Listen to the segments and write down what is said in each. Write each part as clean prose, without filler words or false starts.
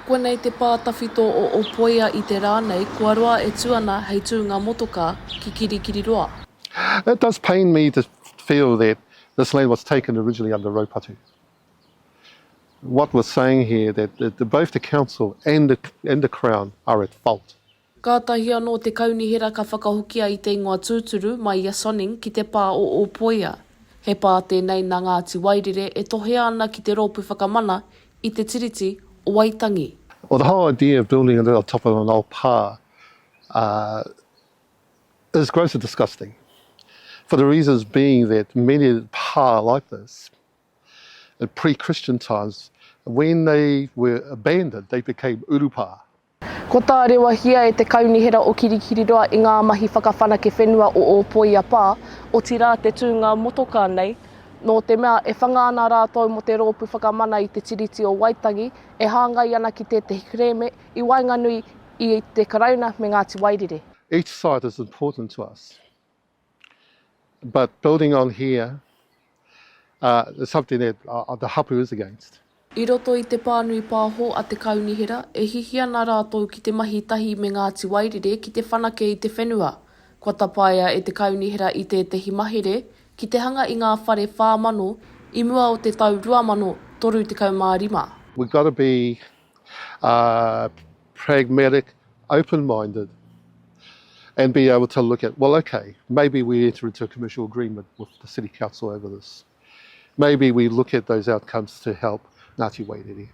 Koinei te pā tawhito o Opoia i te rā nei kua roa e tū ana hei tūnga motokā ki Kirikiriroa. It does pain me to feel that this land was taken originally under Raupatu. What we're saying here that the, both the council and the, and the Crown are at fault. Kātahi anō te kaunihera ka whakahokia i te ingoa tūturu mai i a Sonning ki te pā o Ōpoia. He pā tēnei nā Ngāti Wairere e tohea ana ki te Rōpū Whakamana i te Tiriti o Waitangi. Well the whole idea of building it on top of an old pā uh, is grossly disgusting. For the reasons being that many pā like this in pre-Christian times, when they were abandoned, they became urupā. Kua tārewahia e te Kaunihera o Kirikiriroa i ngā mahi whakawhanake whenua o Ōpoia Pā, otirā te tūnga motokā nei, nō te mea e whanga ana rātou mō te Rōpū Whakamana i te Tiriti o Waitangi e hāngai ana ki tētehi kerēme i waenganui i te Karauna me Ngāti Wairere. Each site is important to us but building on here uh, is something that uh, the hapu is against. I roto i te pānui pāho a te Kaunihera, e hihi ana rātou ki te mahi tahi me Ngāti Wairere ki te whanake i te whenua. Kua tapaea e te Kaunihera i tētehi mahere ki te hanga i ngā whare 4,000 i mua o te tau 2035. We've got to be uh, pragmatic, open-minded and be able to look at, well, okay, maybe we enter into a commercial agreement with the City Council over this. Maybe we look at those outcomes to help Ngāti Wairere.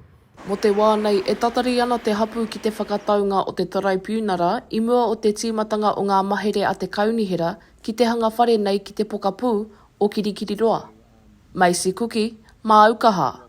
Mō te wā nei, e tatari ana te hapū ki te whakataunga o te Taraipiunara i mua o te tīmatanga o ngā mahere a te Kaunihera ki te hanga whare nei ki te pokapū o Kirikiriroa. Macy Kuki, māu kaha.